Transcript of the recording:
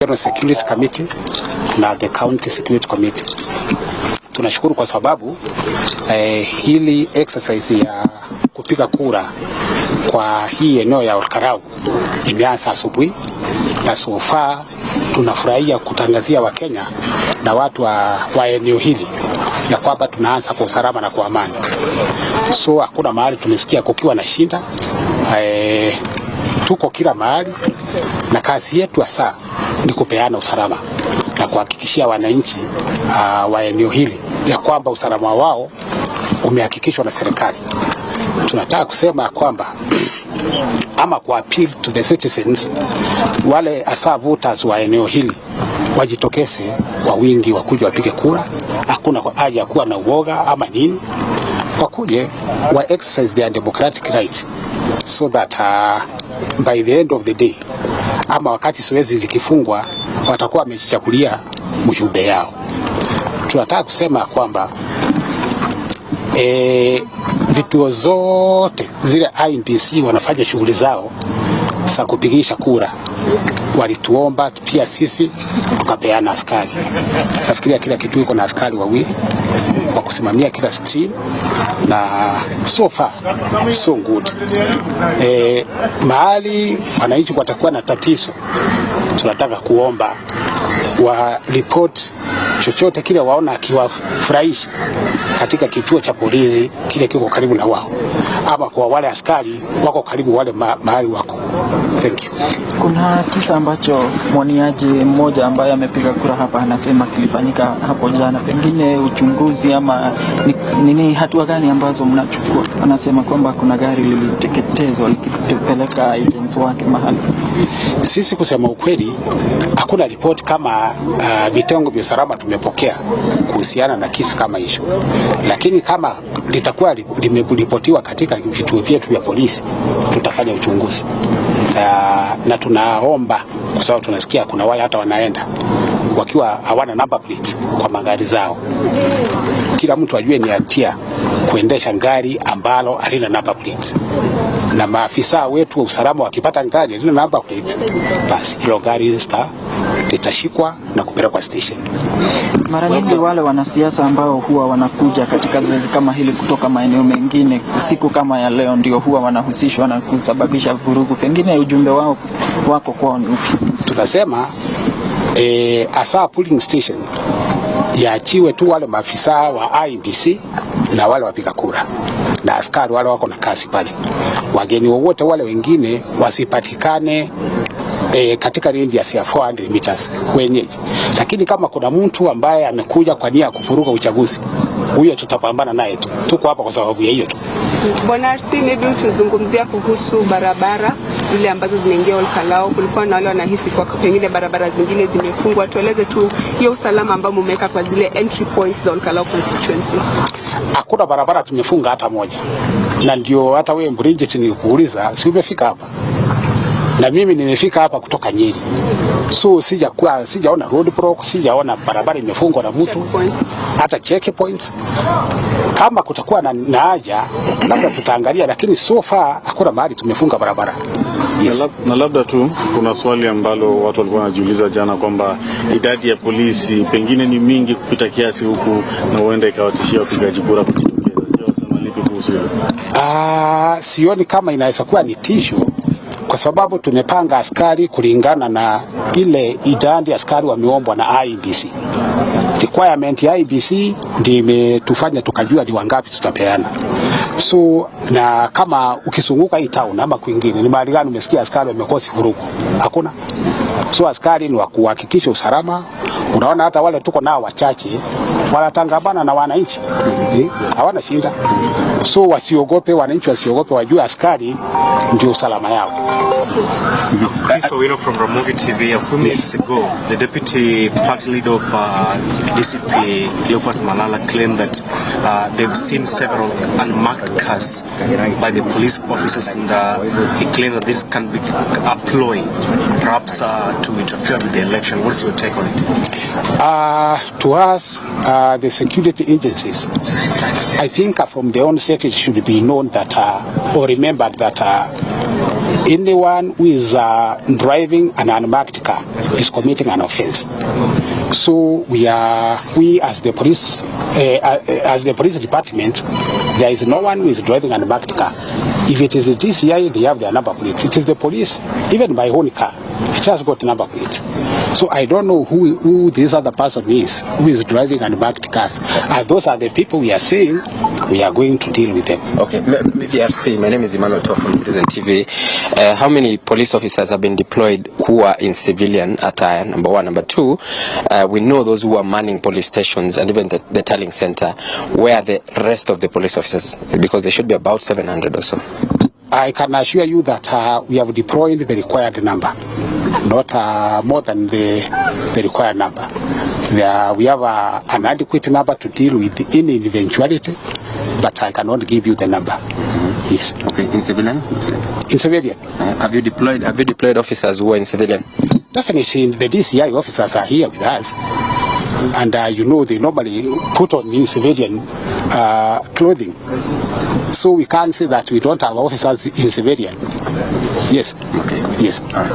National Security Committee na the County Security Committee. Tunashukuru kwa sababu hili exercise ya kupiga kura kwa hii eneo ya Olkalou imeanza asubuhi na so far tunafurahia kutangazia Wakenya na watu wa eneo hili ya kwamba tunaanza kwa usalama na kwa amani. So hakuna mahali tumesikia kukiwa na shida. Tuko kila mahali na kazi yetu hasa ni kupeana usalama na kuhakikishia wananchi wa eneo hili ya kwamba usalama wao umehakikishwa na serikali. Tunataka kusema kwamba ama ku appeal to the citizens wale hasa voters wa eneo hili wajitokeze kwa wingi, wakuja wapige kura. Hakuna haja ya kuwa na uoga ama nini, wakuje wa exercise their democratic right so that by the end of the day ama wakati zoezi likifungwa watakuwa wamejichagulia mjumbe yao. Tunataka kusema kwamba vituo zote zile IEBC wanafanya shughuli zao za kupigisha kura, walituomba pia sisi tukapeana askari. Nafikiria kila kituo iko na askari wawili wa kusimamia kila stream, na so far so good. Mahali wananchi watakuwa na tatizo, tunataka kuomba wa report chochote kile waona akiwafurahishi katika kituo cha polisi kile kiko karibu na wao, ama kwa wale askari wako karibu wale mahali wako. Thank you. Kuna kisa ambacho mwaniaji mmoja ambaye amepiga kura hapa anasema kilifanyika hapo jana, pengine uchunguzi ama nini, hatua gani ambazo mnachukua? Anasema kwamba kuna gari liliteketezwa likipeleka agents wake mahali. Sisi kusema ukweli, hakuna ripoti kama vitengo vya usalama tumepokea kuhusiana na kisa kama hicho, lakini kama litakuwa limeripotiwa katika vituo vyetu vya polisi, tutafanya uchunguzi na tunaomba, kwa sababu tunasikia kuna wale hata wanaenda wakiwa hawana number plate kwa magari zao. Kila mtu ajue ni hatia kuendesha gari ambalo halina number plate, na maafisa wetu wa usalama wakipata gari halina number plate, basi hilo gari litashikwa na kupelekwa station. Mara nyingi wale wanasiasa ambao huwa wanakuja katika zoezi kama hili kutoka maeneo mengine, siku kama ya leo, ndio huwa wanahusishwa na kusababisha vurugu. Pengine ujumbe wao wako kwao ni upi? Tunasema hasa polling station yaachiwe tu wale maafisa wa IEBC na wale wapiga kura na askari wale wako na kazi pale. Wageni wowote wale wengine wasipatikane katika radius ya 400 meters wenyeji. Lakini kama kuna mtu ambaye amekuja kwa nia ya kuvuruga uchaguzi, huyo tutapambana naye tu. Tuko hapa kwa sababu ya hiyo tu. Bwana RC, maybe tuzungumzia kuhusu barabara zile ambazo zinaingia Olkalou. Kulikuwa na wale wanahisi kwa pengine barabara zingine zimefungwa. Tueleze tu hiyo usalama ambao mmeweka kwa zile entry points za Olkalou constituency. Hakuna barabara tumefunga hata moja, na ndio hata wewe Bridget nikuuliza, si umefika hapa? Na mimi nimefika hapa kutoka Nyeri, so sijakuwa sijaona road block, sijaona barabara imefungwa na mtu Checkpoints. Hata checkpoints. Kama kutakuwa na haja labda tutaangalia, lakini so far hakuna mahali tumefunga barabara. Yes. Na labda tu kuna swali ambalo watu walikuwa wanajiuliza jana kwamba idadi ya polisi pengine ni mingi kupita kiasi huku na huenda ikawatishia wapigaji kura kujitokeza. Je, wasema lipi kuhusu hilo? Sioni kama inaweza kuwa ni tisho kwa sababu tumepanga askari kulingana na ile idadi askari wameombwa na IEBC. Requirement ya IEBC ndio imetufanya tukajua ni wangapi tutapeana. So na kama ukizunguka hii town ama kwingine, ni mahali gani umesikia askari wamekosa vurugu? Hakuna. So askari ni wa kuhakikisha usalama. Unaona hata wale tuko nao wachache wanatangamana na wananchi, hawana shida. So wasiogope, wananchi wasiogope, wajue askari ndio usalama yao. Chris Owino from Ramogi TV. A few minutes ago, the deputy party leader of DCP, Cleophas Malala, claimed that they've seen several unmarked cars by the police officers, and he claimed that this can be a ploy, perhaps to interfere with the election. What's your take on it? To us, the security agencies, I think from the onset it should be known that or remembered that anyone who is driving an unmarked car is committing an offense. So we as the police department, there is no one who is driving an unmarked car. If it is the DCI, they have their number plate. It is the police, even my own car, it has got number plate. So I don't know who this other person is who is driving unmarked cars. And those are the people we are saying we are going to deal with them. Okay, DRC, my name is Emmanuel To from Citizen TV. How many police officers have been deployed who are in civilian attire? Number one. Number two, we know those who are manning police stations and even the tallying center. Where are the rest of the police officers? Because there should be about 700 or so. I can assure you that we have deployed the required number, not more than the required number. We have an adequate number to deal with any eventuality, but I cannot give you the number. Yes. Okay, in civilian? In civilian. Have you deployed officers who are in civilian? Definitely, the DCI officers are here with us. And they normally put on in civilian clothing. So we can't say that we don't have officers in civilian. Yes. Okay. Yes. All right.